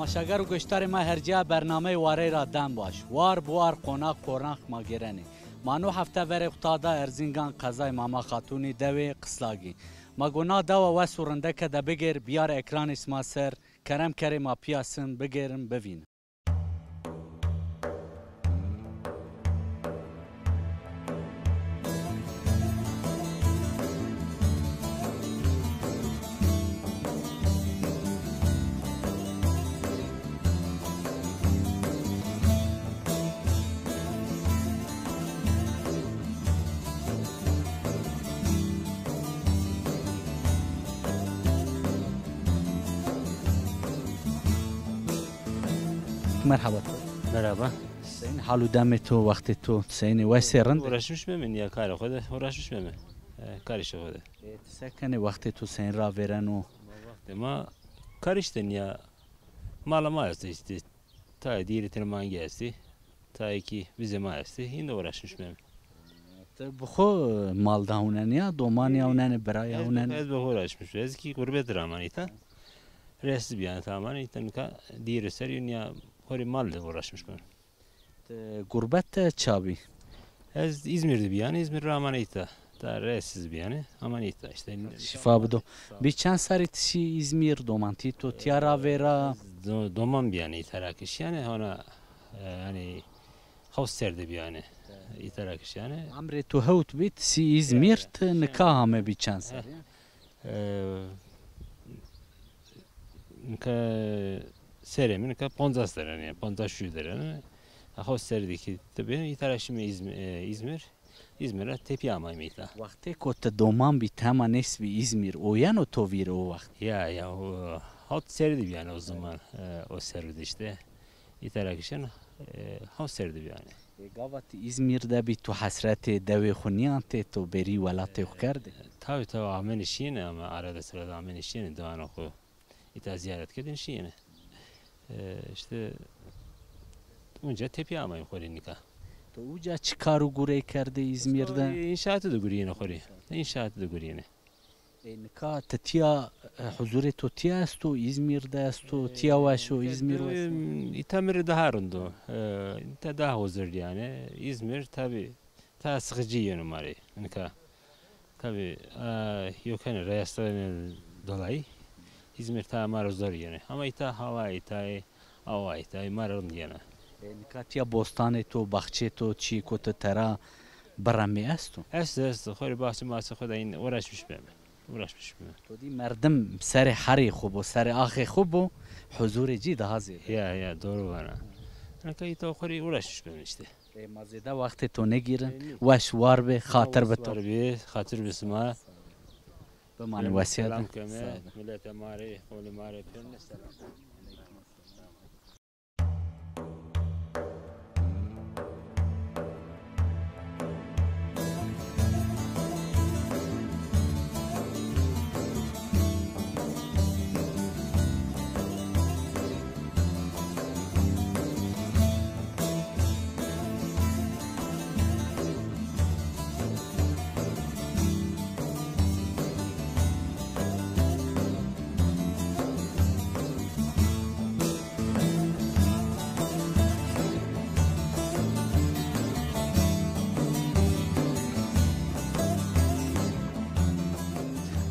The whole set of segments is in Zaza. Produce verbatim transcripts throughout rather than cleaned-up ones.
Temaşeger û goşdarê ma, her cîya bernameyê Warey ra dem baş. War bi war, qonax bi qonax ma gêrenê. Ma no hefte verê xwu ta da Erzîngan, qezayê Mama Xatûnî, dewê Qislagî. Ma go na dewa wes û rindeke de bigêr, biyar ekranê sima ser, kerem kerê ma pîya sim, bigêrin, bivînin. Merhaba. Merhaba. Seyn hal û demê to, wextê to seynî, wesê rind? Uğraşmış meme, nîya karê xo de uğraşmış meme. E, karê şi xo de. E, ti se kenê, wextê to seyn ravêreno? Wextê ma kar işte, nîya mala ma estê işte. Tayê dîrê tenê mangî estê. Tayê kî vizê ma estê. Hîn de uğraşmış meme. Ti bi xo mal de hewnenê ya, domanî hewnenê, birayî hewnenê? Ez bi xo uğraşmış. Ez kî gurbet ra amanî îta. Rêsiz bîyane ta amanî îta, nika dîrê ser yo, nîya xo rê mal de uğraşmış bîyane. Ti gurbet de ça bî? Ez Îzmîr de bîyane, Îzmîr ra amanî îta. Ta rêsiz bîyane, amanî îta işte. Şîfa bido. Bî çend serrî ti şî Îzmîr, domantî to tîya ravêra? Do-, doman bîyane îta ra ke şîyane, hona, e, yanî, hewt serrî de bîyane îta ra ke şîyane. Emrê to hewt bî, ti şî Îzmîr, ti nika ame bî çend serrî? E, nika serê mi nika poncas derene, poncas ju derene. Hewt serrî de kî ti bî, îta ra şîme Îzm-, e, Îzmîr. Îzmîr ra tepîya amayme îta. Wextê ko ti doman bî, ti hema nêsbî Îzmîr, o yeno to vîr o wext? Ya, ya, o, hewt serrî de bîyane o zaman, e, o serrî de işte. Îta ra ke şîyane, e, hewt serrî de bîyane. E, gava ti Îzmîr de bî, to hesretê dewê xwu nîyantê, to bêrî welatê xwu kerdê? E, tabî, tabî, amenê şîyêne ama arada sırada amenê şîyêne dewanê xwu. Îta zîyaret kerdêne şîyêne. E, işte, unca tepîya amayme xo rê nika. To uca çi kar û gurey kerdê Îzmîr de? Înşaatî de gurîyêne xo rê. Înşaatî de gurîyêne. E, nika ti tîya, e, huzurê to tîya esto, Îzmîr de esto, tîya weş o, Îzmîr weş o? Îta mi rê daha rind o. E, îta daha huzur yanî. Îzmîr tabî daha sıkıcı yeno ma rê nika. Tabî, e, yo kenê reyestranê dolayî Îzmîr ta ma rê zor yenê. Ama îta hawa îtayê, awa îtayê ma rê rind yena. E, nika tîya bostanê to, baxçê to, çîyê ko ti tera biremê esto? Esto, esto. Xo rê baxçe maxçe xo de hîn uğraşmış beme. Uğraşmış beme. To dî merdim serê herê xo bo, serê axê xo bo, huzurê cî daha zêde. Ya, ya, doğru vana. Nika îta xo rê uğraşmış beme işte. E, ma zêde wextê to nêgîrin. Weş war bê, xatir bi to. War bê, xatir bi sima. Bimanê wesîye de. Selam keme, miletê ma rê, qomê ma rê, pêrune selam.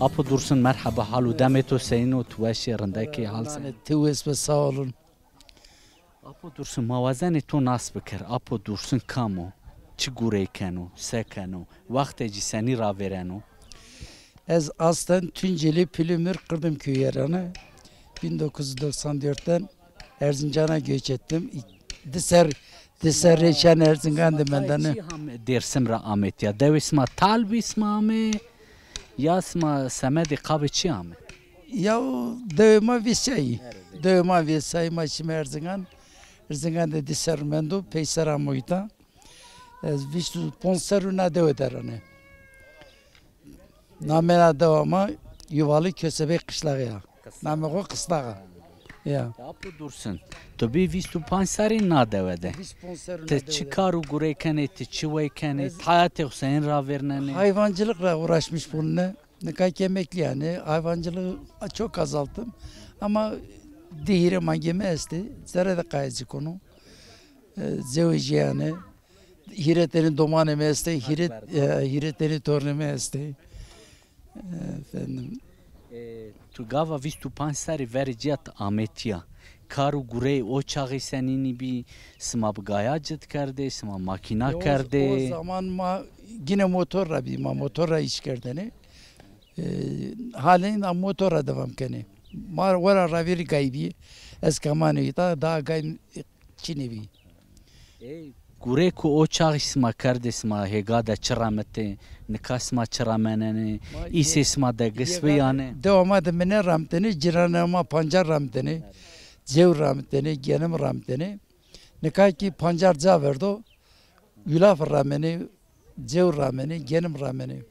Apo Dursun, merheba, hal û demê to seyîn o, tu weş ê, rindek ê, hal seyîn? Ti wes be, sağ olun. Apo Dursun, ma wazenê to nas biker. Apo Dursun kam o? Çi gurey keno? Se keno? Wextê ci senî ravêreno? Ez aslen Tunceli Pülümür Kırdım köyü yerine bin dokuz yüz doksan dörtten Erzincan'a göç ettim. Di ser, di ser rê şen Erzingan de mendene. Çi ham Dêrsim ra amê tîya? Dewê sima tal bî sima amê? Ya sima semedê qabê çi amê? Ya dewê ma vêsayî. Dewê ma vêsayî, ma şîme Erzingan. Erzingan de di serr mendo, peyser amo îta. Ez vîst û ponc serr û na dewe de rane. Namê na dewa ma Yuvalı Kösebek Kışlağı ya. Namê xo Kıslağı a. Ya. Ya Apo Dursun, tu bî vîst û panc serrî na dewe de. Vîst ponc serrî na dewe de. Ti çi kar û gurey kenê, ti çi wey kenê, ti heyatê xo seyîn ravêrnenê? Hayvancılıkla uğraşmış bulunne. Nika ki emekli yani. Hayvancılığı çok azalttım. Ama Di hîrê mangê mi estê, zere de qayê ci kono. E, zewejîyane. Hîrê tenê domanê mi estê, hîrê, e, hîrê tenê tornê mi estê. E, efendim. E, tu gava vîst û panc serrî verê cîya ti amê tîya. Kar û gureyê o çaxî senînî bî, sima bi gaya cid kerdê, sima makîna kerdê? E, o, o zaman ma gîne motor ra bî, ma motor ra îş kerdêne. E, halen a motor ra devam kenê. Ma wera ravêrî gay bî, ez kamanê îta, daha gay çinê bî. Ey, gureyê ku o çaxî sima kerdê, sima hêga de çi ramitê, nika sima çi ramenenê, îsê sima degis bi yanê? Dewa ma de mi nêramitêne, cîranê ma pancar ramitêne, cew ramitêne, genim ramitêne. Nika kî pancar ca verdo, yulaf ramenê, cew ramenê, genim ramenê.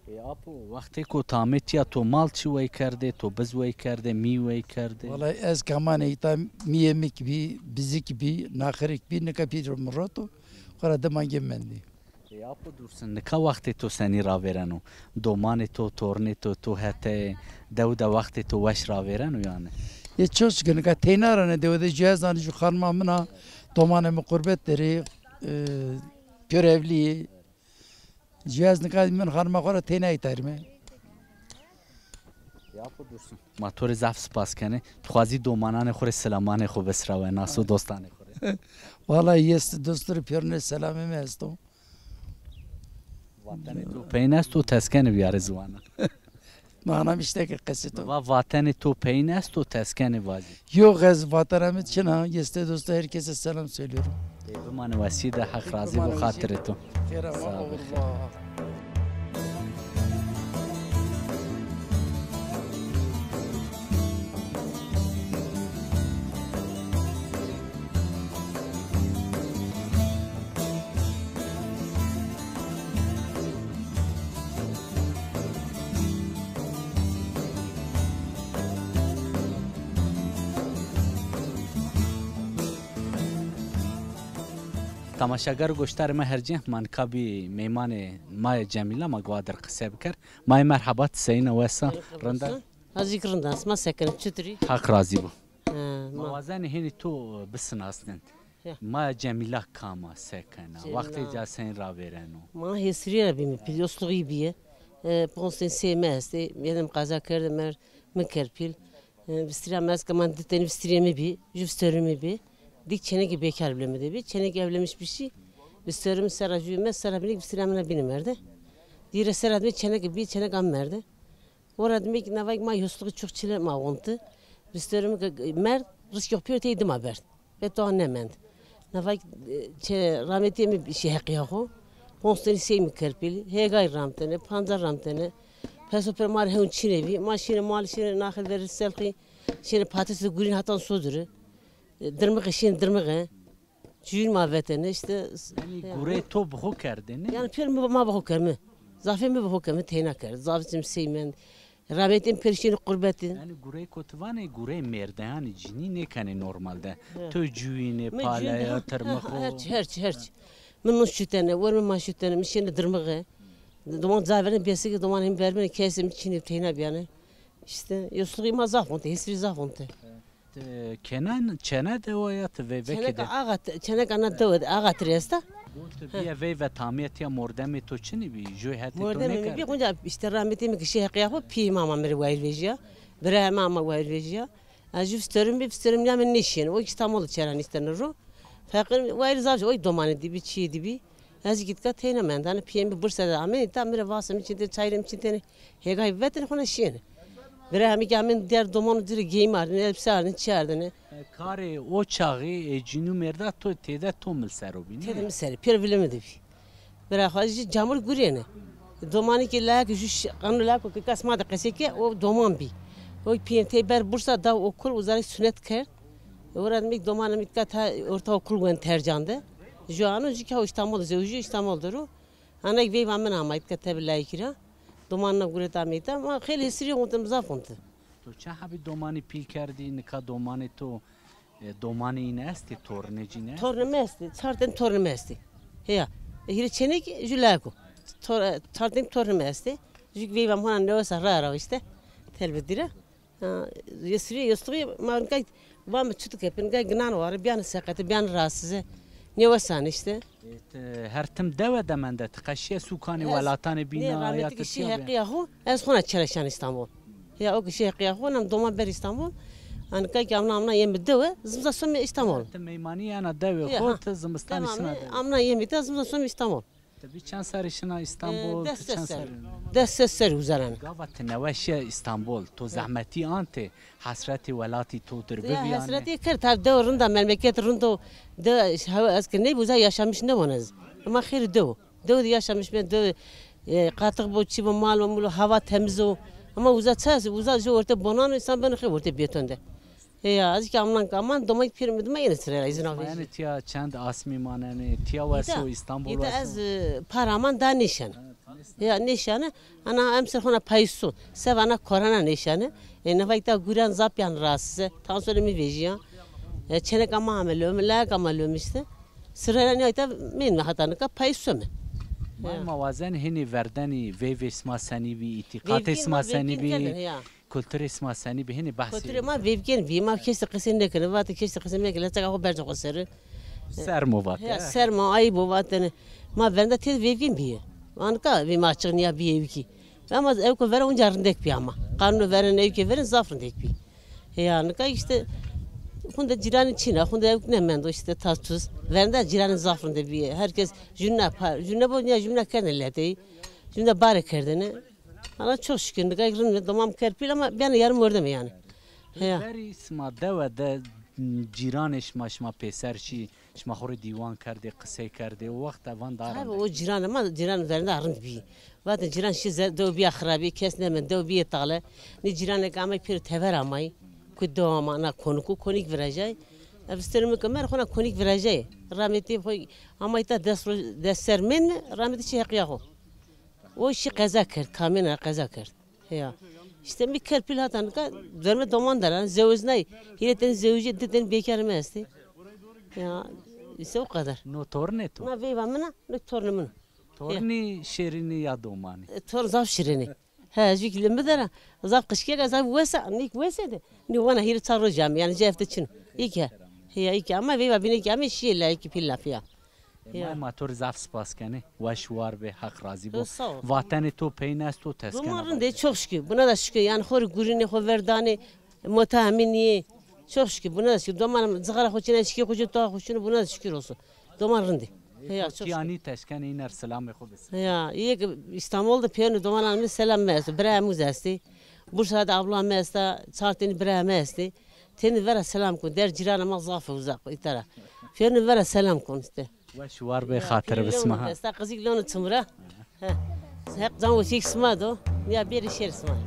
E, apo, wextêko ti amê tîya to mal çi wey kerdê, to biz wey kerdê, mî wey kerdê? Wellay ez kamanê îta mîyê mi kî bî, bizik bî, naxirik bî, nika pîr mi roto, xora di mangê mendî. E, apo Dursun, nika wextê to senî ravêreno? Domanê to, tornê to, to hete dew de wextê to weş ravêreno yanî? E, çok şükür, nika teyna ra ne dew de, jû ez anî jû xanima min a, domanê mi qurbet der ê, e, pêro evlî yê. Jû ez nika min xanima xo ra teyna îta rîme. Ya xo Dursun. Ma to rê zaf spas kenê. Tu xwazî domananê xo rê selamanê xo bisirawe, nas û dostanê xo rê. Wala yê dosto rê pêrune selamê mi esto. Vatenê to peyn esto, teskenê biyarê ziwana. Mana mi îşte ke qesê to. Va vatenê to peyn esto, teskenê vacî. Yok, ez vatena mi çin a, yê dosto herkese selam söylüyorum. Ê, bimanê wesî de, Heq razî bo, xatirê to. Xêr ama, sağ ol. Temaşeger û goşdarê ma her cih, ma nika bî meymanê Maya Cemîla, ma goa dir qise biker. Maya merheba, ti seyîn a, wes a? Rind a? Ez zî rind a, sima se kenê, çitur î? Heq razî bo. He, ma wazenê hênî to bisinasnin. Ya. Maya Cemîla kam a, se kena? Wextê ca senî ravêreno? Ma hêsirîye ra bîme, pîl yosluğî bîye. E, ponc tenî sey mi estê, yenim qaza kerde, mer mi kerd pîl. E, vistirîya mi est, kaman di tenî vistirîyê mi bî, ju vistorê mi bî. Dik çênekê bekar bile mi de bî. Çênekê evlenmiş bî şî. Vistorê mi sera jûyê mi, sera bînî vistirîya mi na bîne merde. Dîre sera de çênekê bî, çênek ame merde. Ora dime kî navay kî ma yosluğî çok çile ma wonti. Vistorê mi ke merd, risk yok pêro tey dima berd. Ve toa nemend. Navay kî, e, çê rametîyê mi şî heqîya xo. Ponc tenî sey mi kerd pîlî. Hêgay ramtene, pancar ramtene. Peso pêro ma rê hewn çinê bî. Ma şîne mal, şîne naxil verî selqî. Şîne patatesê gurîn hatan sodiri. E, dirmixe, şîne dirmixe. Cuyîn ma vetêne, îşte. Yanî gureyê to bi xo kerdêne? Yanî pêr mi, ma bi xo keme. Zafê mi bi xo keme, teyna kerd. Zafê mi sey mend. Rametê mi pêr şîne qurbetî. Yanî gureyê ko ti vanê, gureyê mêrdeyanê, cinî nêkenê normalde. He. To cuyînê, paleya, tirmixo. Her çi, her çi, her çi. Mi no şutene, wermê ma şutene, mi şîne dirmixe. Doman ca verêne bêsike, doman hên vermêne, kesê mi çinê teyna bîyane. Îşte, yosluğî ma zaf onte, hêsirî zaf onte. Ti kenan, çene dewa ya ti veyvekê de? Çeneka axa, çeneka na dewe de, axa tirê esta. Ti bîye veyve, tamîye tîya mordemê to çinî bî? Jû hetê to nêkerd? Mordemê mi bî, xunca îşte rametê mi kişî heqîya xo, pîyê mi ama mi rê wayîr vejîya. Birayê mi ama wayîr vejîya. Ez jû vistorê mi bî, vistorê mi nîya mi nêşîyêne. O kî Îstanbul de çêna nîstene ro. Feqîr wayîr zaf, o kî domanê dî bî, çîyê dî bî. Ez kî îtka teyna menda. Hanî pîyê mi Bursa de amêne, îta mi rê vasê mi çin tenê, çayirê mi çin tenê. Hêgay vetêne, xona şîyêne. Bira hemî kî amên diyar doman û ci rê geyim ardêne, elbise ardêne, çi ardêne. E, karê o çaxî, e, cînû mêrda to têde to mil ser o bî, nê? Têde mi ser, pêro vilê mi de bî. Bira xo jî camur gurîyêne. Domanî kî layek jû ş-, qanûn layek o ke kes ma de qesey ke, o doman bî. O pîyê tey ber Bursa, da okul, uza rê sunet kerd. Ora mi domanê mi îtka ta orta okul wend Tercan de. Jû ano jû kî ha Îstanbul de, zewjîyo Îstanbul de ro. Ana kî veyva min ama îtka tebî layekî ra. Domanî na guret amê îta. Ma xeylê hêsirîye onte, mi zaf onte. To çend hebî domanî pîl kerdî, nika domanê to, e, domanê îne estê, tornê ci ne? Tornê mi estê, çar tenî tornê mi estê. Heya, e, hîrê çênekî, jû layek o. Tor-, e, çar tenî tornê mi estê. Jû kî veyva mi hona newesa ra ra îşte. Telbet dîre. Ha, yesirî, yesirî, ma nika va mi çutu ke, nika ginan ware, biyan seqete, biyan rahatsız e. Nêwesan işte. E, ti her tim dewe de mende, ti qeşiye sukanê, welatane bîna, ya Tirkîya bîna? Heqiya xo, ez xona çeleşan İstanbul. Ya o kişî heqiya xo, nam doma ber İstanbul. Anika ki amna amna yemi dewe, zimza some İstanbul. Ti meymanî yena dewê xo, ti zimistan şina dewe. Amna yemi de zimza some İstanbul. Ti bî çend serrî şina İstanbul? E, des serrî. Des ses serrî uza rane. Gava ti newe şiye İstanbul, to zehmetî ante, hesretê welatî to dir bibîyane? Hesretî kerd, tabi dew rind a, memleket rind o. De, hewa ez ke ney uza yaşamış nêbon ez. Ama xêrî dew. Dew de yaşamış ben, dew, e, qatix bo, çi bo, mal bo, mul bo, hava temiz o. Ama uza ças, uza jo orte bonan, insan ben xêr orte beton de. Heya, ez ki amnan ki aman, domayî pîr mi dima yeni sırayla izin almış. Yanî tiya çend asmî manenê, tiya weso İstanbul weso? Îta ez, e, para aman da nêşene. Ya nêşene, ana emser xona payîs son. Sevana korona nêşene. E, nefayta guren zap yan rahatsız e. Tansiyonê mi vejîya. E, çenek ama ame lome, layak ama lome işte. Sırayla nîya îta mên mi hata nika payîs some. Ma, ma wazen hênî verdenî, veyvê sima senî bî, îtîqatê sima senî bî? Kulturê sima senî bî, hênî behsê. Kulturê ma veyvgên bî, ma keştî qisê nêkene, vate keştî qisê meke, leçeka xo berce xo seri. Sermo vate. Ya, sermo, ayib o vatene. Ma verenda têde veyvgên bîye. Anika vê ma açık nîya bîye ewkî. Ama ewko vera unca rindek bî ama. Qanûno veren, ewkê veren zaf rindek bî. Ya, nika işte, xunde cîranî çin a, xunde ewk nêmendo işte, tas tuz. Verenda cîranî zaf rinde bîye. Herkes jûna pa-, jûna bo nîya jûna kerdene leteyî. Jûna bare kerdene. Ama çok şükür, nika rind mi, domam ker pîl ama biyane yarım mordeme yani. Heya. Berî sima dewe de, m, cîranê şima, şima pêser şî, şima xo rê dîwan kerdê, qisey kerdê, o wext evan da rind. Tabi o cîranê ma, cîran verenda rind bî. Vatê cîran şî ze-, dew bîya xirabî, kes nêmend, dew bîyê tale. Nî cîranê ke amay pêro tever amay. Ku dew ama na konik, konîk virajay. Ev sterimi ke mer xona konîk virajay. Rahmetî xo amay ta des roj, des ser mên mi, rahmetî şî heqiya xo. O şî qeza kerd, kamyona qeza kerd. Ya. İşte mi ker pîl hata nika, verme doman der, ha, zewicnay. Hîrê tenî zewicî, di tenî bêkarê mi estê. Ya, işte o kadar. No tornê to? Na veyva min a, no tornê min o. Tornî şêrînî ya domanî? E, torn zaf şîrînî. He, jû kî lê mi der a, zaf qişkek a, zaf wes a, nîk wes ê de. Nî wana hîrê çar roj amê, yanî ci hefte çin o. Î ke. Heya, î ke ama veyva bîne kî amê şîyê, layikî pîl lafî ya. E, ma, ma to rê zaf spas kenê. Weş war bê, Heq razî bo. Sağ ol. Vatenê to peyin esto, teskena. Doman rind ê, çok şükür. Buna da şükür. Yanî xo rê gurînê, xo ver danê, mota hemî nîyê. Çok şükür. Buna da şükür. Doman cixara xo çinê, şikê xo çinê, toa xo çinê, buna da şükür olsun. Doman rind ê. Heya, çok şükür. Tiyanî teşkenê îner selamê xo bise. Ya, yê ke İstanbul de pêrnê domanan mi selam mi esto. Birayê mi uza estê. Bursa de abla mi esta, çar tenî birayê mi estê. Tenî vera selam kon. Der cîranê ma zaf ê uza, îta ra. Pêrnê vera selam kon işte. Weş war bê, xatir bisma ha. Esta qizîk lono çimira. He. Heq can wesîk sima do. Ya bêrê şêr sima.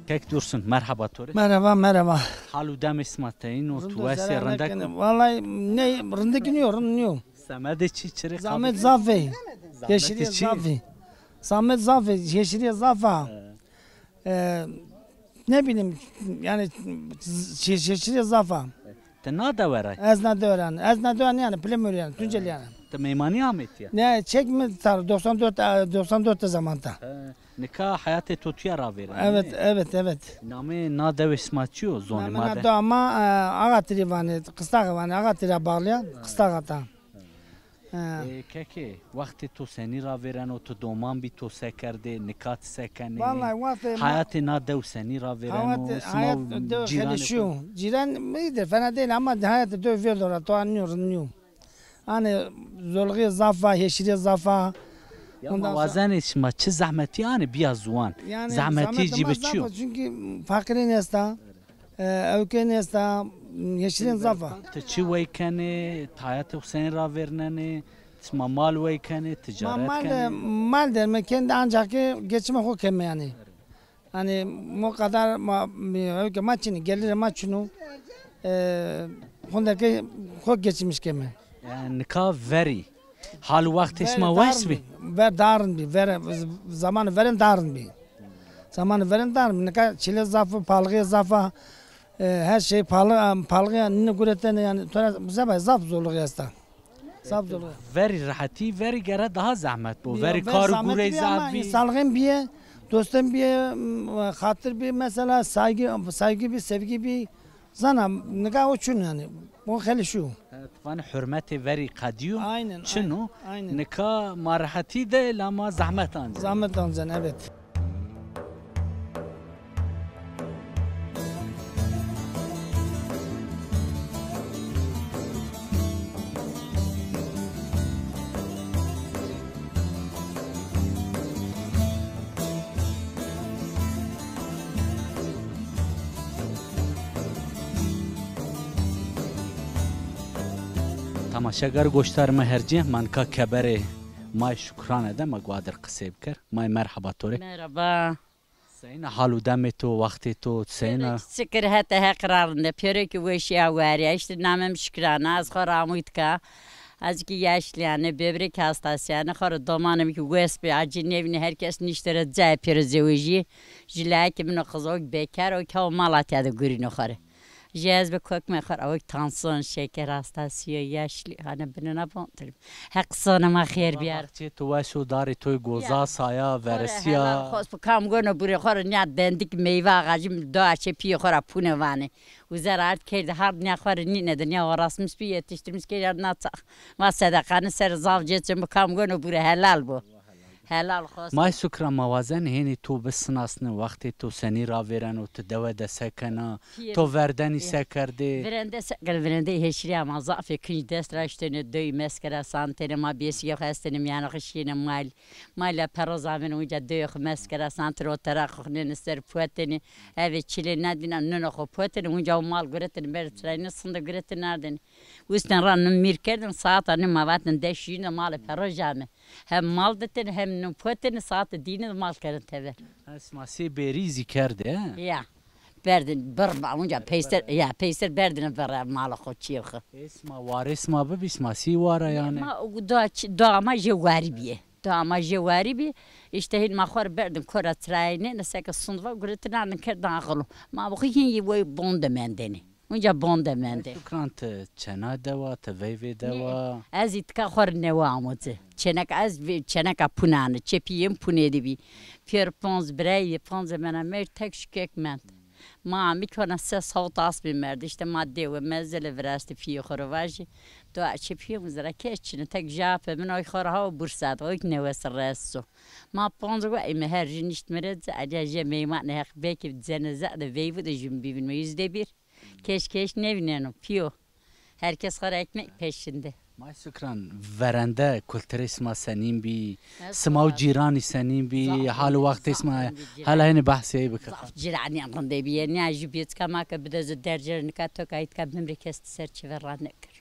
Kek Dursun, merheba to rê. Merheba, merheba. Hal û demê sima teyîn o, tu wes ê, rindek o? Vallahi ne, rindek nîyo, rind nîyo. Semedê çi, çirê? Zahmet zaf ê. Zahmetê çi? Yeşilîye zaf ê. Zahmet zaf ê, yeşilîye zaf a. He. E, ne bileyim, yani, şi-, şi-, şi-, zaf a. Ti na dewe ra yî? Ez na dewe ra, ez na dewe ra nîyane, Pilemur yanî, Tunceli yanî. Ti meymanî amê tiya? Ne, çek mi tar, doksan dört, e, doksan dört de zaman ta. He, nika heyatê to tuya ravêreno, evet, nê? Evet, evet. Namê na dewê sima çi yo, zonê ma de? Namê na dewa ma, e, Axatirî vanê, Qistaxî vanê, Axatirî ra bağlı ya, Qistaxa ta. He. E, kekê, wextê to senî ravêreno, to doman bî, to se kerdê, nika ti se kenê? Vallahi wextê ma... Hayatê na dew senî ravêreno? Hayat, sima hayat dew cîranê xeleşîyo. Xo? Cîran îyîdir, fena değil ama hayatê dew vêrdo ra, to anîyo, rind nîyo. Hanî zolxîye zaf a, heşîrîye zaf a. Ya ma wazenê şima çi zehmetî anê bîya ziwan. Yanî zehmetî zî bi çi yo? Çünkü feqîrên esta. E, ewkên esta, yeşilên zaf a. Ti çi wey kenê, ti hayatê xo senî ravêrnenê, sima mal wey kenê, ticaret kenê? Ma mal, e, mal der, me kendi ancak ki geçime xo keme yanî. Hani o kadar ma, ewke ma çin ê, gelirê ma çin o. E, Xo de ke xo geçmiş keme. E, nika verî. Hal û wextê şima wes bî? Ver darin bî. Ver, zamanê verên darin bî. Zamanê verên darin bî. Nika çile zaf o, palixê zaf a. E, her şey palı, palıya nîne guretene, yanî to ra zeba zaf zorluğu esta. Zaf zorluğu. Verî rehetî, verî gere daha zehmet bo. Verî kar û gurey zaf bî. Ama insanlığın bîye, dostun bîye, m, xatir bî, mesela saygı, saygı bî, sevgi bî. Zana nika o çin yanî. O xelî şu. E, ti vanê hurmetê verî qedîyo. Aynen, çin o. Aynen. Nika ma rehetî de la ma zehmet ancen. Zahmet ancen, evet. Temaşegar, goştarê ma hercî, ma nika keberê May Şukrane de ma guadir qisey biker. May, merheba to rê. Merhaba. Seyna hal û demê to, wextê to, seyna? Şikir hete Heq ra rinde. Pêro kî weşîya warîya. Îşte namê mi Şukrane, ez xo ra Amûdka. Ez kî yaşlîyane, böbrek hastasîyane, xo rê domanê mi kî wes bî, acî nêvînê, her kes nişto rê cayê pêro zewejî. Jû layekê min o qiz o kî bekar o kî hewa Malatya de gurîno xo rê. Jû ez bi kokmê xo ra o kî tansiyon, şeker hastasî yo, yaşlî, hanî binêna bon. Heq sonê ma xêr bîyar. Baxçê to weş o, darê to yê goza, saya, veresîya. Helal xos bi, kam gono burê xo rê nîya dendik meyve ağacı, doa çê pîyê xo ra pûne vanê. Uza ra ard kerdî, hard nîya xo rê nîne de, nîya orasmis bî, yetiştirmiş kerdî, ard na ça-, ma sedeqanî ser zaf cê çin bi, kam gono burê, helal bo. Helal xos. May Şukran, ma wazenê hênî to bisinasnê, wextê to senî ravêreno, ti dewe de se kena, to verdenî se kerdê? Virende se kerd, virende hêşîrîya ma zaf ê, kinc dest ra eştêne, dewî meskera santêne, ma bêsîgê xo estêne, mîyanê xo şîyêne mal. Mal a perroz amêne, unca dewê xo meskera santêne, o tera xo nêne ser potêne, eve çilê na dîna nûnê xo potêne, unca o mal guretêne, berdê çirayne, sinde guretêne ardêne. Ustên ra nûn mîr kerdêne, saeta nû ma vatêne de şîyêne, malê perroz ame. Hem mal ditêne hem nûn potêne, saete dîne de mal kerdêne tever. Ha, sima sey bêrî zî kerdê, he? Ya. Berdêne birr, unca peyser, ya, peyser berdêne birr, malê xo, çîyê xo. Ê sima warê sima bibî, sima sey wara yanî? Ma doa, doa ma jê warî bîye. Doa ma jê warî bî. Îşte hîn ma xo rê berdêne kora çirayêne, seke sund va, guretêne ardêne kerdêne axilo. Ma bi xo hîn yê wey bon de mendêne. Unca bon de mendê. Şukran, ti çêna dewa, ti veyvê dewa? Nê, ez îtika xo rê newe amo ci. Çêneka ez vê-, çêneka pûnane, çê pîyê mi pûnê de bî. Pêro ponc birayî, poncê mena merd, tek şikek mend. Ma mi kona ses hawt asmî merd. Îşte ma dewe mezele virastî, pîyê xo rê vajî. Doa çê pîyê mi zira kes çin o, tek jê apê min o kî xo rê hawo Bursa de, o kî newes res o. Ma ponc wa îme, her jû niştîme rê ci, alîya jê meymanê Heq belkî ceneze de veyvû de jû mi bivînme yüzde bir. Keş keş nêvîneno, pîyo. Her kes xo ra ekmek peşinde. May Şukran, verende kulturê sima senîn bî? Sima û cîranî senîn bî? Hal û wextê sima, hela hênî behsê ey bike. Zaf cîranî rindê bî. Nîya jû bêçika ma ke bide zî dercê rê, nika to ke îtka bimrê kes ti ser çêver ra nêkir.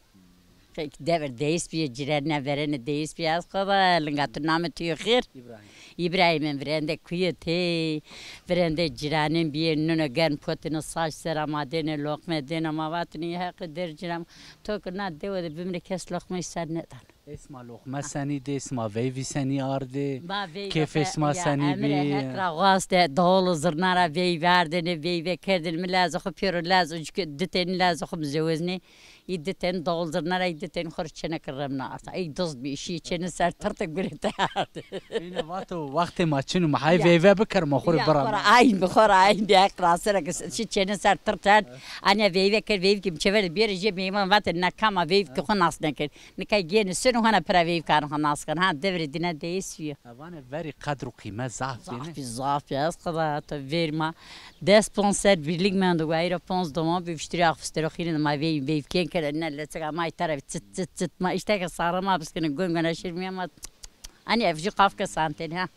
Peki, devir deyîs bîye, cîranîya verêne deyîs bîye. Ez xo de, linga tu, namê tu yê xêr? Îbrahîm. Îbrahîmê, virende kuye tê, virende cîranên bîye, nûne germ potêne, saç ser amadêne, loqme dêne, ma vatêne, ey Heqî der cîran, to ke na dewe de bimrê kes loqmeyî ser nêdano. Ê sima loqme senî dê, sima veyvî senî ardê, kêfê sima senî bî? Emrê Heq ra wastê, dawul û zirna ra veyvî ardêne, veyve kerdêne, mi lazê xo pêro lazê, cike ditêne lazê xo mi zeweznê. Î ditên dawul zirna ra, î ditên xo rê çêneke remna arda. Ey dizd bî, şî çênê ser tirte guretê ardê. Îne vato, wextê ma çin o, ma hay veyve biker, ma xo rê bira. Ya, xo ra ayn bî, xo ra ayn bî, Heq ra sera ke şî çênê ser tirte ard. Anîya veyve kerd, veyvkê mi çêver de bêrê jê meyman, vatê na kam a, veyvkê xo nas nêkerd. Nika gênê seno hona pira veyvkanê xo nas keno. Ha, devirê dîna deyîs bîyo. Vanê verî qedr û qîmet zaf bî, ne? Zaf bî, zaf bî. Ez qeda to verî ma des ponc ser birlik mendo, wayîra ponc doman bî, viştirî axfistero xînê de ma veyv, veyvkên kerdêne, leçika ma îta ra bî çit çit çit. Ma îşte ke sare ma biskine, gon gona şirmîya ma, anî ev jû qafke santêne ha.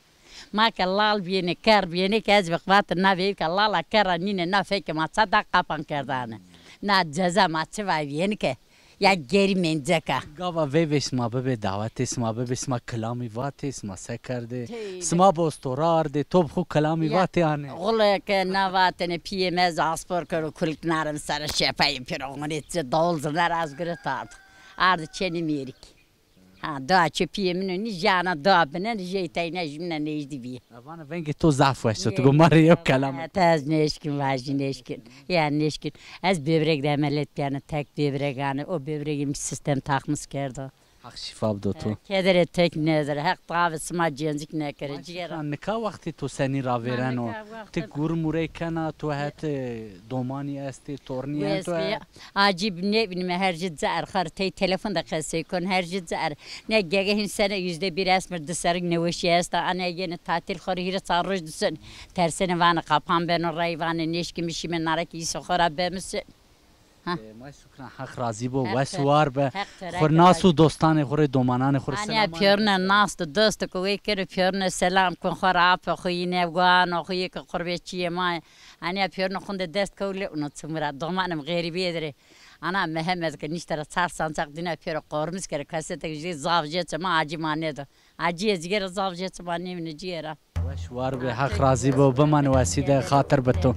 Ma ke lal bîyêne, ker bîyêne ke ez bi vatêne na veyvka lala kerra nîne, na fekê ma ça da qapan kerdane. Na ceza ma çi vay bîyêne ke. Ya gerî menceka. Gava veyvê sima bibê, dawetê sima bibê, sima kilamî vatê, sima se kerdê? Tey de. Sima bi ostora ardê, to bi xwu kilamî Ya, vatê anê? Xuleke na vatene piyê mi ez aspor kero, kulk narim sere şepayê pêro, onê çi dawul ziner ez guret ard. Ard çenî mêrik. Ha, dua çi piyê min o, nî jana dua binen, jey teyne jimine nêjdî bî. Vana vengê to zaf weş o, tu go ma rê yew kelam. Te ez nêşkin vajî, nêşkin. Ya nêşkin. Ez böbrek de emeliyat kene, tek böbrek anî. O böbregê mi sistem takmis kerdo. Heq şîfa bido to. Kederê tek nêzere, Heq tavê sima cencik nêkere, cîgera. Nika wextê to senî ravêreno? Ti gur murey kena, to het domanî estê, tornî yen to? Acîb nêbînîme, her ci cer xar tey telefon de qesey kon, her ci cer. Ne gege hîn sene yüzde bir esmir di serrî neweşî esta, ane yenê tatil xo rê hîrê çar roj disin. Tersene vane qapan beno rey, vane nêşkîme şîme narekî îso xo ra bemisin. Ha. E, may Şukran, Heq razî bo, wes û war be. Xo rê nas û dostanê xo rê, domananê xo rê selam. Aniya pîyorine nas do, dosto ke wey keno pîyorine selam kon, xo rê ape xo yîne, guano xo yê ke qurbetçiyê ma. Aniya pîyorine xunde dest kewle uno çimira, domanê mi xerîbîye dirê. Ana Mehemed ke nişte ra çar sancaq dîna pêro qormis kere, kasete ke jê zaf jê çi ma acî ma nêdo. Acîye cîgera zaf jê çi ma nêmîne cîgera. Weş war be, Heq razî bo, bimane wesî de, xatir bi to.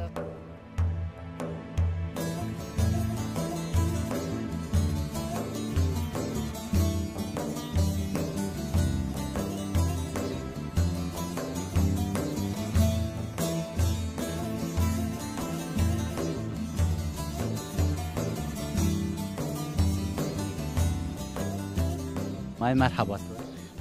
May merheba to.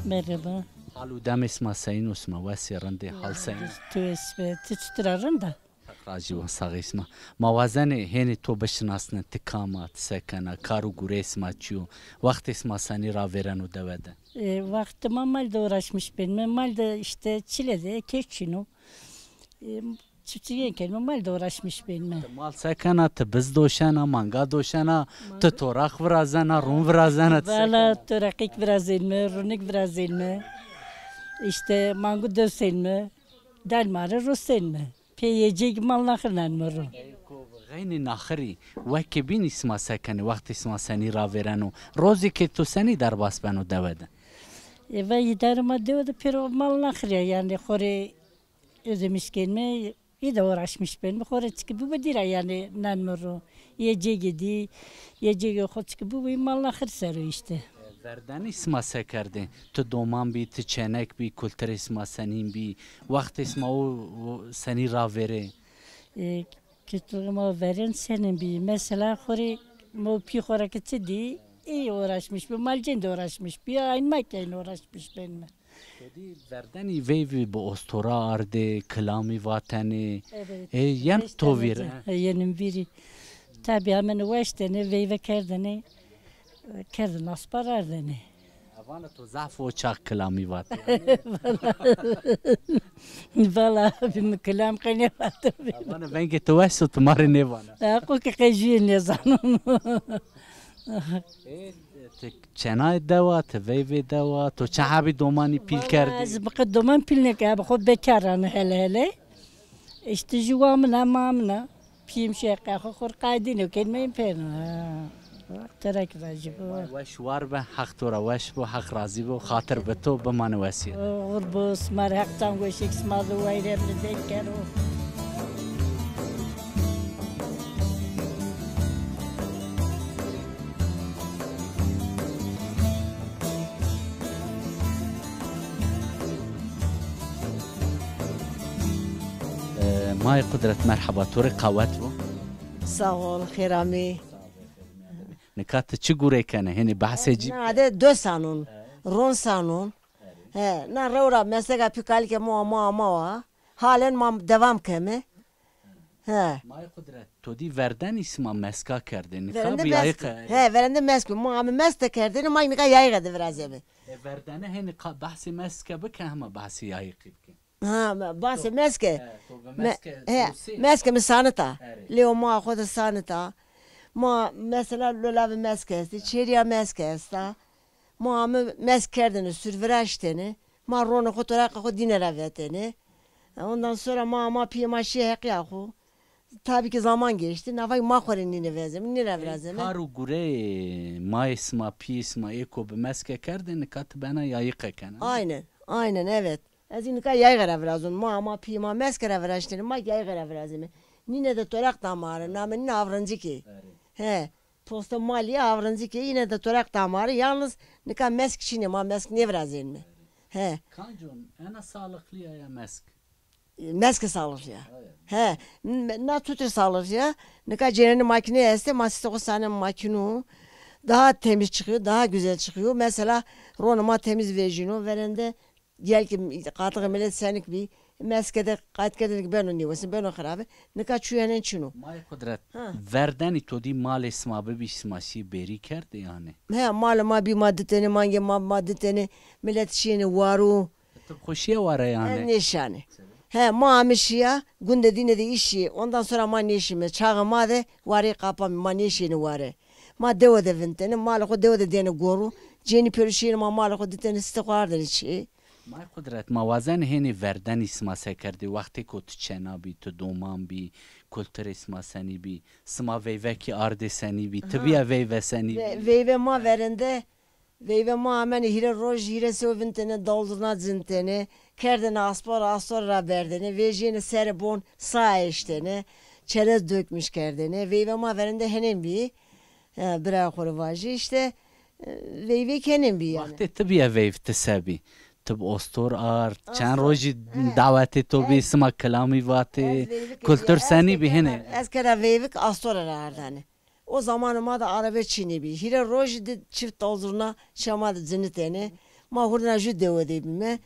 Merheba. Hal û demê sima seyîn o, sima wes ê, rind ê, hal seyîn o? Tu wes be, ti çitur a, rind a? Heq razî bo, sax ê sima. Ma wazenê hênî to bişinasne, ti kam a, ti se kena, kar û gureyê sima çi yo? Wextê sima senî ravêreno dewe de? E, wextê ma mal de uğraşmış benîme. Mal de işte çile de, keçîno. E, çiftçîgê kenîme, mal de uğraşmış benîme. Ti mal se kena, ti biz doşena, manga doşena, ti toraq virazena, rûn virazena, ti se kena? Valla toraqîk virazenîme, rûnîk virazenîme. İşte mangu dosenîme, dalmare rosenîme. Pê yê cêgî mal naxir nanîme ro. Ey ko, xeynê naxirî, wekê bînî sima se kenê, wextê sima senî ravêreno? Rozêkê to senî derbas beno dewe de? E, vay îdare ma dewe de pêro mal naxirîya, yanî xo rê ödemiş kenîme, î de uğraşmış benîme. Xo rê çiki bibo dîra yanî nanîme ro. Yê cêgê dî, yê cêgê xo çiki bibo, î mal naxir ser o işte. Verdenî sima se kerdê? Ti doman bî, ti çenek bî, kulturê sima senîn bî, wextê sima o, o senî ravêrê? E, kulturê ma verên senîn bî. Mesela xo rê ma pî xo ra ke çi dî, î uğraşmış bi, malcên de uğraşmış bi, aynî ma ke aynî uğraşmış benîme. To dî verdenî veyvî bi ostora ardê, kilamî vatenê. Evet. E, yen to vîr, e? E, yenim vîrî. Tabî hemen weştenê, veyve kerdinê, kerdin aspar ardinê. Vana to zaf o çax kilamî vatê. Valla, valla, bi mi kilam qey nêvato. Vana vengê to weş o, ti ma rê nêvana. E, qo ke qey jûyê nêzanon. E, ti çenayê dewa, ti veyvê dewa, to çi hebî domanî pîl kerdî? Ez bi qe doman pîl nêkerd, bi xo bekar rane hele hele. Îşte jû wa min a, ma min a. Pîyê mi şeqe xo xo rê qaydîno, kenîme pêno. Ha. Terek vajî bo. Weş war be, Heq to ra weş bo, Heq razî bo, xatir bi to, bimane wesîye. Oxir bo, sima rê Heq can weşêk sima de wayîr emrê deng kero. E, Mayê Qudret, merheba, to rê qewet bo. Sağ ol, xêr amê. Nika ti çi gurey kenê? Hênî behsê cî. Na de do sanon, ron sanon. He, na rew ra mesleka pî kalikê ma, ma, ma wa. Halen ma devam keme. He. Mayê Qudret, to dî verdenî sima meska kerdê, nika bi yayîqe. He, verende mesk bi. Ma ame mesk de kerdêne, ma nika yayîqe de virazeme. E, verdene hênî qa behsê meske bike, hema behsê yayîqî bike. Ha, ma-, behsê meske. He, to bi meske, he, meske mi sanita. Erê. Lêo ma xo de sanita. Ma mesela lolavi meske estê, çêrîya meske esta. Ma ame mesk kerdêne, sur viraştêne. Ma ronê xo, toraqê xo dîne ra vetêne. Ondan sonra ma, ma pîyê ma şîye heqîya xo. Tabii ki zaman geçti. Navay ma xo rê nîne vezeme, nîne virazeme. Kar û gureyê mayê sima, pîyê sima ê ko bi meske kerdê, nika ti bena yayîqe kena. Aynen, aynen, evet. Ez nika yayîqe ra virazon. Ma, ma pîyê ma meske ra viraştêne, ma yayîqe ra virazeme. Nîne de toraq da ma rê, namê nîne Avrincikê. He, posta malî Avrincikê, yine de toraq da ma rê. Yalnız nika mesk çin ê, ma mesk nêvirazênme. He. Kancon, ena sağlıklı ya, ya mesk? Meske sağlıklı ya. He, n-, na tutir sağlıklı ya. Nika cêrenê makine estê, ma sîste xo sanê makinu. Daha temiz çıkıyor, daha güzel çıkıyor. Mesela ronê ma temiz vejîno, verende gel ki qatixê milet senik bî, meske de qayt kerdene ki beno nêwesin, beno xirabe. Nika çuyenen çin o. May Qudret, verdenî to dî malê sima bibî, sima şî bêrî kerdê yanî? He, malê ma bî, ma ditêne, mangê ma, ma ditêne, milet şîyêne waru. Ti xo şîya ware yanî? Ez nêşîyane. He, ma ame şîya, gunde dîne de îş şîye. Ondan sonra ma nêşîme. Çaxê ma de wareyî qapamî, ma nêşîyêne ware. Ma dewe de vintêne, malê xo dewe de dêne goru. Cênî pêro şîyêne, ma malê xo ditêne, sîste xo ardêne çê. May Qudret, ma wazenê hênî verdenî sima se kerdê, wextêko ti çena bî, ti doman bî, kulturê sima senî bî, sima veyvekî ardê senî bî, ti bîya veyve senî bî? Ve-, veyve ma verende, veyve ma amenê hîre roj, hîre sew vintêne, dawul zurna cintêne, kerdêne aspar, astor ra berdêne, vejîyêne serê bon, sa eştêne, çerez dökmüş kerdêne. Veyve ma verende henên bî. Ya, birayê xo rê vajî, îşte, e, veyvê kenên bî yanî. Wextê ti bîya veyv ti se bî? Ti bi ostor ard, çend rojî dawetê to bî, sima kilamî vatê, kultur senî bî hênî? Ez kera veyvik astor ra ardane. O zamanê ma de arebe çinî bî. Hîre rojî di çift dawul zurna şema de cinitêne. Ma hurdena ju dewe de bîme.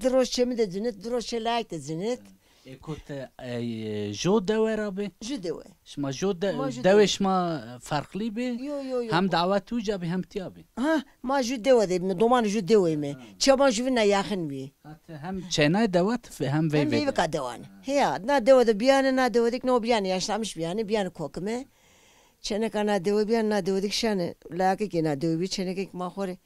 Di roj çê mi de cinit, di roj çê layek de cinit. Ê ko ti, e, jo dewe ra bî? Ju dewe. Şima jo de-, dewê şima ferqlî bî? Yo, yo, yo. Hem dawet uca bî hem tiya bî? Ha, ma ju dewe de bîme, domanê ju dewe me. Çê ma juvîna yaxin bî. Ha, ti hem çênay dewet hem veyvê de? Hem veyvika dewan. Heya, na dewe de bîyane, na dewe de ki no bîyane, yaşlanmış bîyane, bîyane kokime. Çêneka na dewe bîyane, na dewe de ki şane, layeke ki na dewe bî, çêneke ki ma xo rê.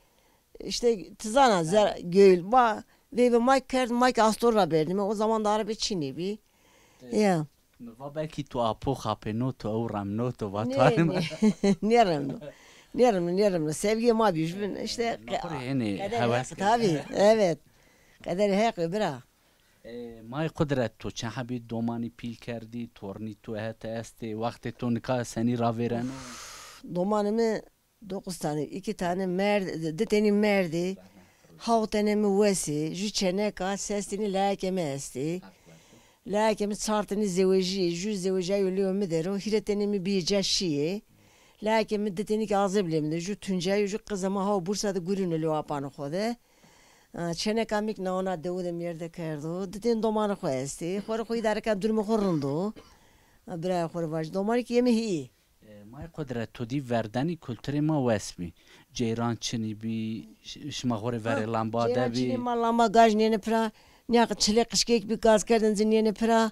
İşte ti zana zer göğül ma veyve ma kerd, ma ki astor ra berdîme. O zaman da arebe çinî bî. Ya. Mi va belkî to apo xapêno, to ew remno, to va to... Nê, nê. Nêremno. Nêremno, nêremno. Sevgîyê ma bî jubin. İşte, e, hewes kerd. Tabii, evet. Qederê Heqî bira. E, May Qudret, to çend hebî domanî pîl kerdî, tornî to hete estê, wextê to nika senî ravêreno? Domanê mi dokuz tane, iki tane merd, di tenî merdî, hawt tenê mi wes ê, ju çêneka, ses tenî layekê mi estî. Layekê mi çar tenî zewejî, ju zewejîyayo lêwê mi der o, hîrê tenî mi bîyê ca şîyê. Layekê mi di tenî ki azeb lê mi der, ju tuncayo, ju qizê ma haw Bursa de gurîno lêw apanê xo de. A, çêneka mi ki na ona dewu de mêrde kerdo, di tenî domanê xo estî. Xo rê xo îdare ken, durumê xo rind o. A, birayê xo rê vajî, domanî ki yê mi hîyê. E, May Qudret, to dî verdenî kulturê ma wes bî. Ceyran çinî bî, ş-, şima xo rê verê lamba de bî. Ceyran çinî, ma lamba gaz nêne pira. Nîya çilê qişkek bî, gaz kerdin ci nêne pira.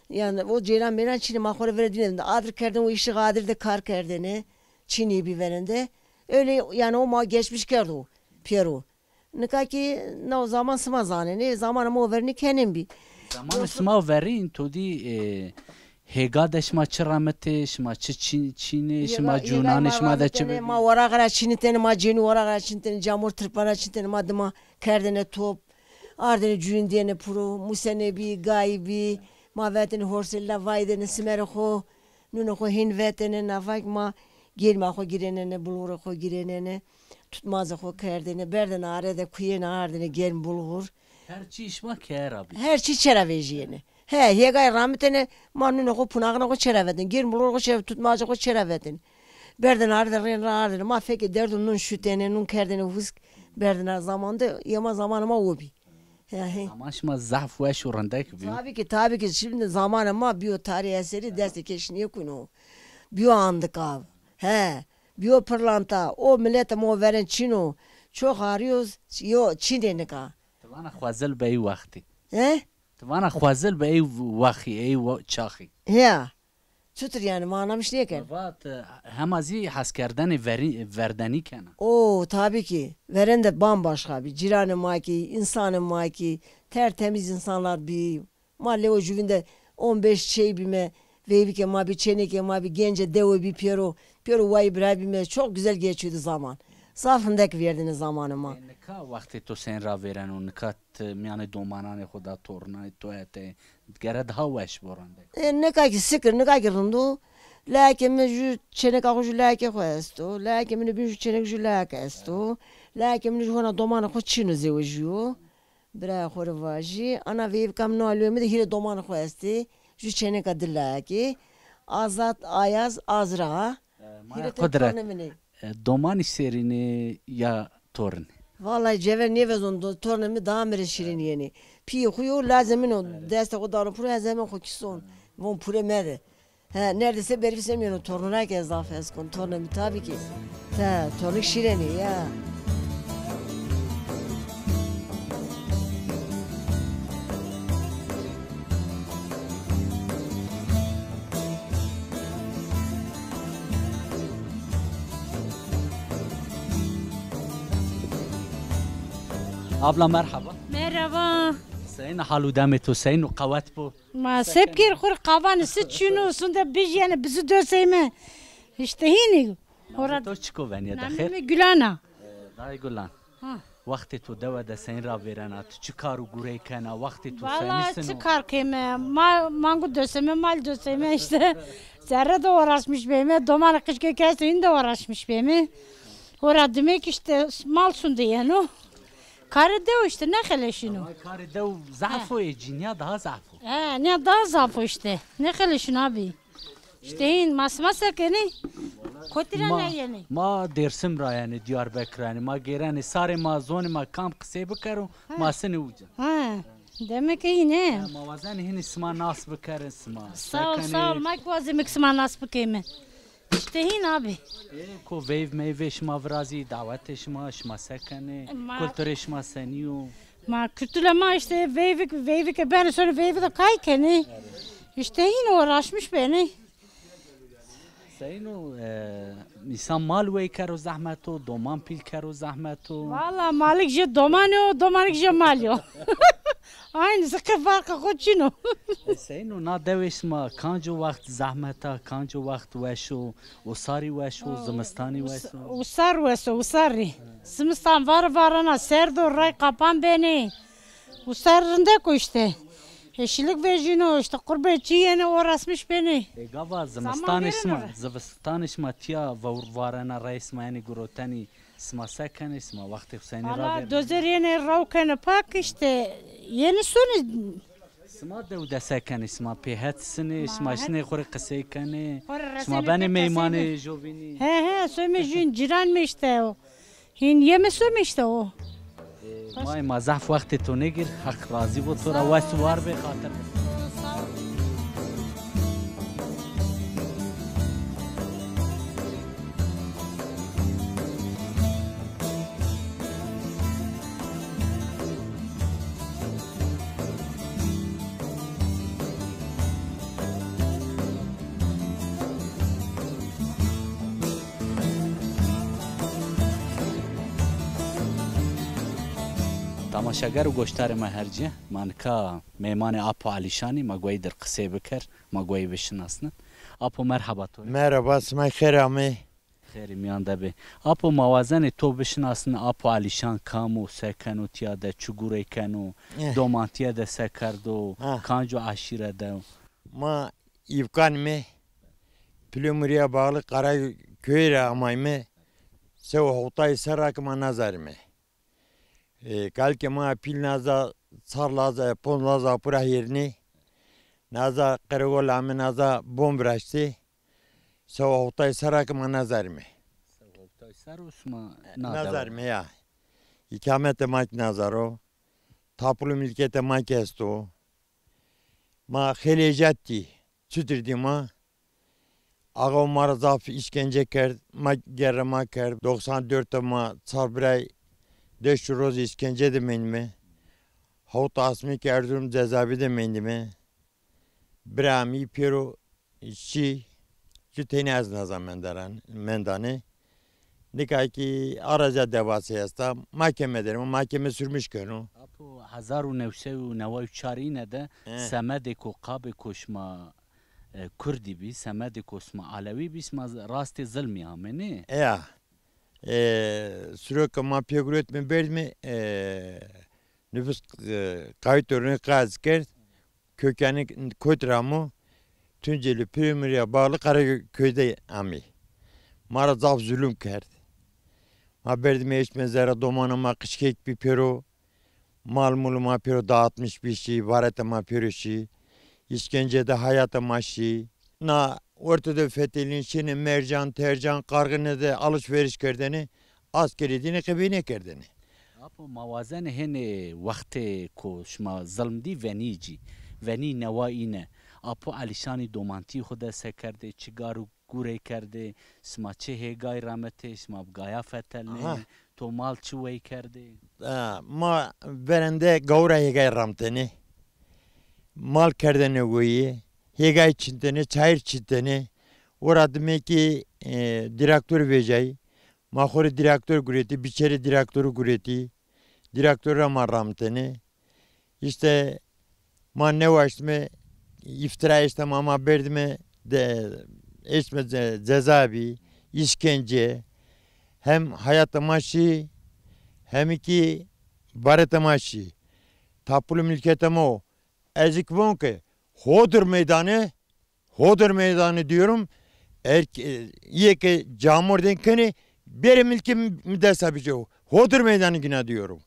Yanî o ceyran mêran çinî, ma xo rê verê dîne de. Adir kerdin, o îşiğ adir de kar kerdêne. Çinî bî verende. Öyle yanî o ma geçmiş kerdo pêro. Nika ki no zaman sima zanenê, zamanê ma o verînî kenên bî. Zamanê sima o verîn, to dî, e, hêga de şima çi ramitê, şima çi çî-, çînê, şima cûnanê şima de çi bibî? Ma weraq ra çînitêne, ma cênî weraq ra çînitêne, camor tirpan ra çînitêne, ma dima kerdêne top, ardêne cûyîn dêne piro, musenê bî, gayî bî, ma vetêne horselî ra vaydêne simerê xo, nûnê xo hên vetêne, navak ma gêrma xo girênêne, bulxurê xo girênêne. Tutmazê xo kerdêne, berdêne are de kuyêne ardêne germ bulxur. Her çî şima keye ra bî? Her çî çê ra vejîyêne. He, hêgay ramitêne, ma nûnê xo, punaxinê xo çê ra vetêne. Germ bulxurê xo çê ra, tutmazê xo çê ra vetêne. Berdêne are de rên ra ardêne. Ma fekê derd û nûn şutêne, nûn kerdêne husk, berdêne are zaman de, yê ma zamanê ma o bî. Ya, he. Zaman şima zaf weş û rindek bîyo. Tabii ki, tabii ki. Şimdi zamanê ma bîyo tarîh eserî, destê keş nêkuno. Bîyo andiqav. He. Bîyo pirlanta. O miletê ma o verên çin o. Çok arıyoruz. Yo, çin ê nika. Ti vana xwezil bi ey wextî. He? Ti vana xwezil bi ey wexî, ey we-, çaxî. Ya. Çutir yanî, ma anlamış nêkerd. Vat, e, hema zî heskerdenê verî-, verdenî kena. Oo, tabii ki. Verende bambaşka bî. Cîranê ma kî, însanê ma kî, tertemiz insanlar bî. Ma lêwe juvîn de on beş çey bîme, Veyvikê ma bî, çênekê ma bî, gencê dewe bî pêro. Pêro wayî bira bîme. Çok güzel geçiyordu zaman. Zaf hindek vêrdêne zamanê ma. E, nika wextê to seyîn ravêreno, nika ti mîyanê domananê xo de, tornanê to hetê, gere daha weş bo rende. E, nika kî sikir, nika kî rind o. Layekê mi jû çêneka xo jû layekê xo esto. Layekê mi nê bîn jû çênek jû layek esto. Layekê mi nê jû hona domanê xo çin o, zewejîyo. Birayê xo rê vajî. Ana veyvika mi no alîyo mi de hîrê domanê xo estê. Jû çêneka di layekê. Azad, Ayaz, Azra. E, maya Hîrê Qudret, tornê min ê. E, domanî şêrîn ê ya tornî? Vallahi Cevher nêvezon do, tornê mi daha mi rê şîrîn yenê. Pîyê xo yo, lazê min o, destê xo dano piro, ez hemen xo kîson. Von pure mede. He, neredeyse bervî semîyeno tornuna ke ez zaf hes kon. Tornê mi tabii ki. Te, tornik şîrîn ê ya. Abla merhaba. Merhaba. Seyîn hal û demê to, seyîn o, qewet bo? Ma se bikir, xo rê qavanê sit çin o, sunde bijîyene, bizi doseyme. Îşte hînî. Namê to çik o, venya de xêr? Namê mi Gülana. E, dayê Gulan. Ha. Wextê to dewe de seyîn ravêrena, ti çi kar û gurey kena, wextê to senî sino? Valla çi kar keyme, ma, mangu doseme, mal doseme îşte. Zerre de uğraşmış beyme, domanê qijkê ke esto, hîn de uğraşmış beyme. Hora dimek îşte mal sunde yeno. Karê dew îşte, nêxeleşîno. Ama karê dew zaf o, ê cînîya daha zaf o. He, nîya daha zaf o îşte. Nêxeleşîno abi. Îşte hîn, ma sima se kenê? Kotî ra nêyenê? Ma Dêrsim ra yenê, Diyarbekir ra yenê. Ma gêrenê sarê ma, zonê ma kam qisey bikero, ma sinê uca. Ha, demek ki hîn ê. Ha, ma wazenê hînî sima nas bikerin, sima se kenê. Sağ ol, sağ ol. Ma kî wazeme ki sima nas bikeyme. Îşte hîn abi. Ê, ko veyv meyvê şima virazî, dawetê şima, şima se kenê? Ma kulturê şima senî yo? Ma kultura ma îşte veyvik, veyvike benê sonê veyvike kay kenê. Îşte hîn uğraşmış benê. Seyîn o, e, însan mal wey kero zehmet o, doman pîl kero zehmet o. Valla malik jê doman o, domanik jê mal yo. Aynı, zikir farqê xo çin o. E, seyîn o, na dewê şima kanco wext zehmet a, kanco wext weş o, usarî weş o, zimistanî weş o? Usar weş o, usarî. Zimistan vare varena, serd o, ray qapan benê. Usar rindek o îşte. Yeşillik vejîno, îşte qurbê çî yenê, uğraşmış benê. E, gava zimistanê şima, zimistanê şima tîya vewr varena, rayê şima yenê gurotenî. Sima se kenê, sima wextê xo senî ravêrnê? Valla dozer yenê, raw kenê pak, îşte yenê sonê. Sima dew de se kenê, sima pê het sinê, sima şinê xo rê qisey kenê, sima benê meymanê jovînî? He, he, somê jûn, cîran mi îşte o. Hîn yeme somê îşte o. E, may ma zaf wextê to nêgir, Heq razî bo to ra, wes û war bê, xatir bê. Temaşeger û goşdarê ma hercî, ma nika meymanê Apo Alîşanî, ma goyî dir qisey biker, ma goyî bişinasnin. Apo, merheba to rê. Merheba, sima xêr amê. Xêrî mîyan de bê. Apo, ma wazenê to bişinasnê, Apo Alîşan kam o, se keno tîya de, çi gurey keno, eh, doman tîya de se kerdo, ha, kanco eşîre de? Ma Îvkan me, Pilemurîya bağlı Karaköy'e amayme, sewe hewtay serra ki ma nazarime. E, kalkê ma pîl naza, çar laza, ponc laza pura hêrnê. Naza qeregola mi naza bom viraştê. Sewa hewtay serra ki ma nazarime. Sewa hewtay serr o sima, e, na dewa? Nazarime ya. Îkametê ma ki nazar o. Tapulu milketê ma ki esto. Ma xeylê ecet dî. Çutir dî ma? Axa ma ra zaf îşkence kerd, ma gerre ma kerd. Doksan dört de ma çar biray deşt û roz îşkence de mendîme. Hewt asmî ki Erzurum cezaevî de mendîme. Bira mi pêro şî, ju tenî ez naza mendaran, mendane. Nika kî araca dewasê esta, mahkeme der ma, mahkeme sürmüş keno. Apo, hezar û new sey û neway û çar îne de, he, semedêko, qabêko şima E, Kurdî bî, semedê ku sima Elewî bî, sima z-, rastê zilmî ame, nê? Eya. E, siro ke ma pêgurotme berdime, e, nüfus, e, kayıt örneği kayıt kerd. Kökeni kotî ra amo, Tunceli Primorya bağlı Karaköy'de amî. Ma ra zaf zulüm kerd. Ma berdime eşme zere, domana ma qişkek bî pêro. Mal mulu ma pêro dağıtmış bî şî, varete ma pêro şî. İşkence de hayata ma şî. Na ortada fetelîn şêne mercan, tercan, qarxine de alışveriş kerdene, askerî dîne qebî nêkerdene. Apo ma wazenê hênê wextê ku şima zilm dî venî cî, venî newa îne. Apo Elîşanî domantî xwu de se kerdê, çi gar û gurey kerdê, şima çi hêgay ramitê, şima bi gaya fetelnê, to mal çi wey kerdê? E, ma verende gawura hêgay ramtene. Mal kerdene weyî, hêgay çintene, çayir çintene. Ora dime ki, e, direktor vecay. Ma xo rê direktor guretî, biçerê direktoru guretî. Direktor ra ma ramtene. İşte ma newaştime, iftira eşte ma, ma berdime de, eştime ce-, ceza bî, işkence, hem hayata ma şî, hem ki bareta ma şî. Tapulu milketa ma o. Ez ki von ke Hodor meydanı, Hodor meydanı diyorum. Er, e, ye ke camordên kene, bere milkê mi desta bice. Hodor meydanı gina diyorum.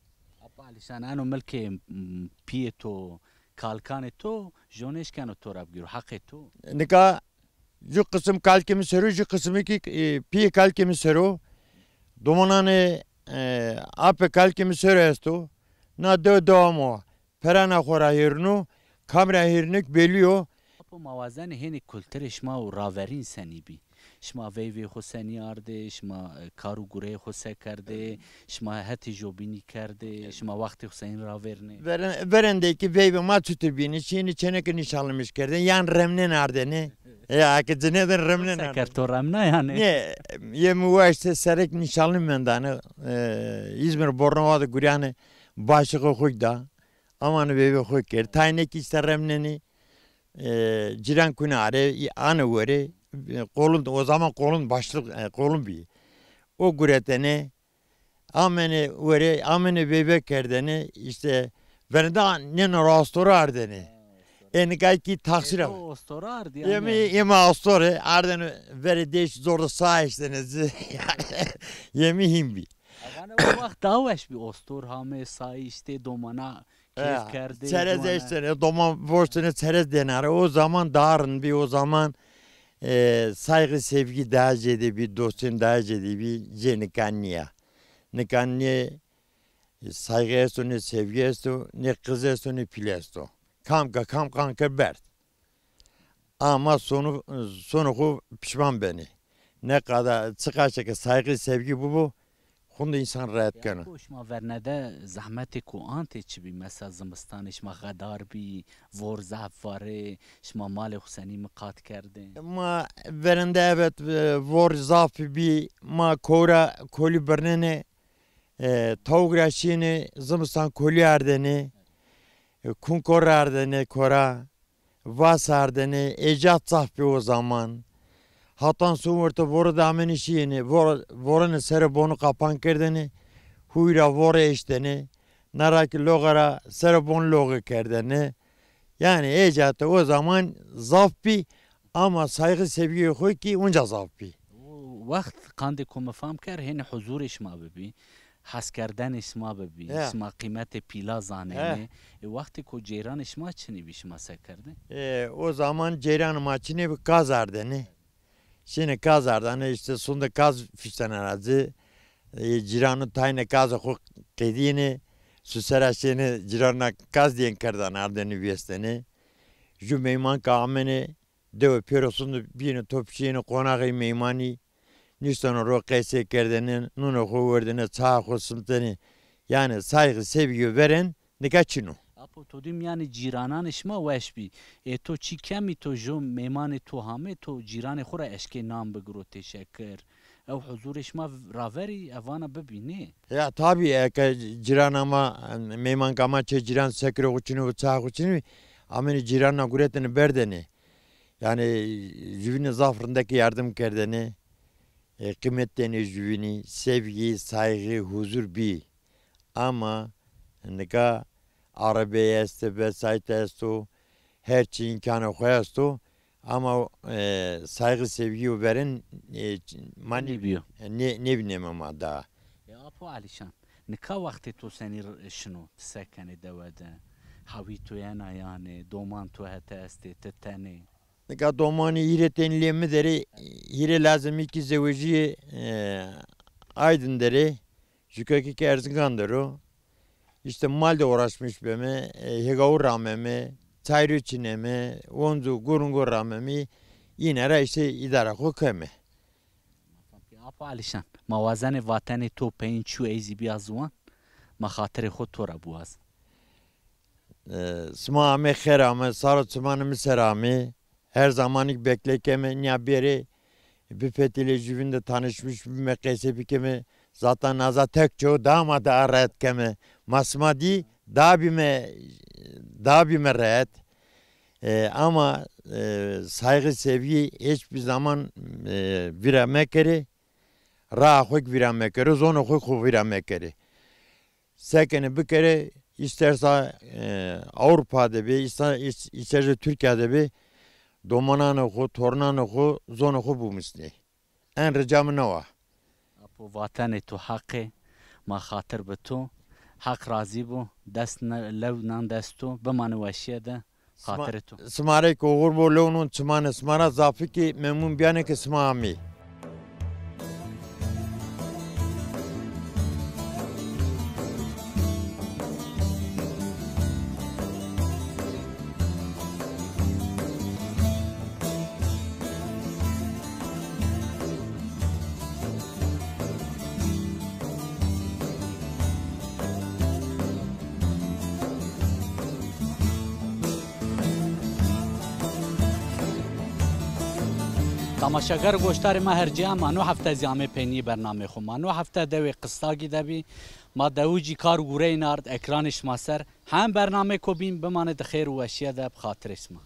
Apa Alişan, eno milkê, m, piyê to, kalkanê to, jon eşkeno to ra bigiro, haqê to. Nika ju kısım kalkê mi sero, ju kısmı ki, e, piyê kalkê mi sero. Domananê, e, apê kalkê mi sero esto. Na dew dewa mo. Perana xo ra hêrino, kam ra hêrino ki belî yo. Apo ma wazenê hênî kulturê şima û raverîn senî bî? Şima veyvê xo senî ardê, şima, e, kar û gureyê xo se kerdê, şima hetê jobînî kerdê, şima wextê xo senî ravêrnê? Veren-, verendê ki veyvê ma çutir bînî, şînî çêneke nîşanlimiş kerdê, yan remnên ardênê. Ya, eke cinêdin remnên ardênê. Se kerd to remna yanî? Nê, yê mi waştê serek nîşanlî mendane, e, İzmir Bornova de guryanê başiqê xo da. Amanê veyvê xo kerd. Tayne ki işte remnenî, e, cîran kunê are, i-, anê were, e, qolun, o zaman qolun başlık, e, qolun bî. O guretene, amene were, amene veyve kerdene, işte, verenda nêno ra astore ardene. E, nika ki taksîr a. E, to astore ardî, yemi, yanî. Yemi astore, ardene verê deş zor de sa eştene zi. Yemi hîn bî. Vana o wext daha weş bî, ostor hamê, sayî, işte domana kêr kerdê, çerez domana eştene, doman voştene, çerez dênare. O zaman daha rind bî, o zaman, e, saygı, sevgi daha zêde bî, dostluğun daha zêde bî, cê nika nîya. Nika nê saygı esto, nê sevgi esto, nê qiz esto, nê pîl esto. Kam ke kam qan ke berd. Ama sonu, sonu xo pişman benê. Ne kadar, çiqaşe ke saygı, sevgi bibo, xunde insan rahat keno. Ko şima vernede zehmetê ku antê çi bî? Mesela zimistanê şima xedar bî, vor zaf varê, şima malê xo senî miqat kerdê? Ma verende evet, e, vor zaf bî, ma kowra kolî birnenê, e, tawuk ra şînê, zimistan kolî ardênê, e, kunkor ardênê kora. Vas ardêne, êcat zaf bî o zaman. Hatan son werte vore de amenê şîyêne, vor-, vorene sere bonu qapan kerdêne, huy ra vore eştêne, na ra ki loğe ra sere bon loğe kerdêne. Yanî êcate o zaman zaf bî, ama saygı sevgiyê xo ki onca zaf bî. O wext qandê ku mi fam kerd, hênî huzurê şima bibî, heskerdenê şima bibî, ya, şima qîmetê pîla zanenê. He. E, wextê ku ceyranê şima çinî bî, şima se kerdê? E, o zaman ceyranê ma çinê bî, kaz ardêne. Şîne kaz ardane, işte sonde kaz fiştene ra ci. E, cîranu tayne kazê xo qedîyêne, su sera şêne cîrana kaz dîyen kerdane, ardêne vêstene. Ju meyman ke amêne, dewe pêro sonde bîyêne top şîyêne qonaxê meymanî, nîştene ro qesey kerdêne, nunê xo werdêne, çayê xo simtêne. Yanî saygı, sevgî veren nika çin o. Apo to dî mîyanê cîrananê şima weş bî. Ê to çî kemî, to jo mêmanê to hamê, to cîranê xo ra eşkê nan bigiro, teşekkir. Ew huzurê şima raverî, e, vana bibî, nê? Ya tabî, eke cîrana ma, meymanka ma çê cîran sekirê xo çinî û çayê xo çinî, amêne cîranna guretêne berdêne. Yanî jüvînî zaf rindekî yardim kerdêne. E, qîmet dêne jüvînî, sevgî, saygı, huzur bî. Ama nika arabey esto, vesayît esto, her çî îmkanê xo esto. Ama, e, saygı, sevgî û verin, e, ma nê-, Nêbîyo. nê-, nêvîneme ma daha. E, Apo Alîşan, nika wextê to senî r-, şino, ti se kenê dewe de? Hawî to yena yanê, doman to hete estê, ti tenê? Nika domanî hîrê tên lê mi der ê, hîrê lazimî kî zewejîyê, e, Aydin der ê, jukekî kî Erzingan der o. Îşte mal de uğraşmış beme, e, hêgawû rameme, çayîrû çîneme, oncu gurungu rameme, îne ra îşte îdara xo keme. Apo Alîşan, ma wazenê vatenê to peyîn çû ey zî bîya ziwan, ma xatirê xo to ra biwazin. E, sima amê xêr ame, sar û çimanê mi ser amê. Her zamanî kî bekle keme, nîya bêrê, bifetilê jüvîn de tanışmış bime, qese bikeme. Zaten naza tek ço daha ma daha rahat keme. Ma sima dî daha bîme, daha bîme rahat. E, ama, e, saygı, sevgi hiçbir zaman, e, vîra mekerê. Raa xo kî vîra mekerê, zonê xo kî xo vîra mekerê. Se kenê bikerê, îstersa, e, Avrupa de bê, îster, îs-, îstersa Tirkîya de bê, domananê xo, tornanê xo, zonê xo bimusnê. En rica mi no wa. Apo, vatenê to heq ê, ma xatir bi to. Heq razî bo, dest ne, lew nan dest to, bimane weşîye de. Sima-, xatirê to. Sima rê kî oxir bo, lew non çimanê sima ra, zafî kî memnun bîyane ke sima amî. Tamaşeger, goşdarê ma her cîya, ma no hefte zî amê peynî bernameyê xo. Ma no hefte dewê Qistagî de bî. Ma dewicî kar û gureyên ard ekranê şima ser. Hem bernameyêko bîn, bimanê di xêr û weşîye de bi xatirê şima.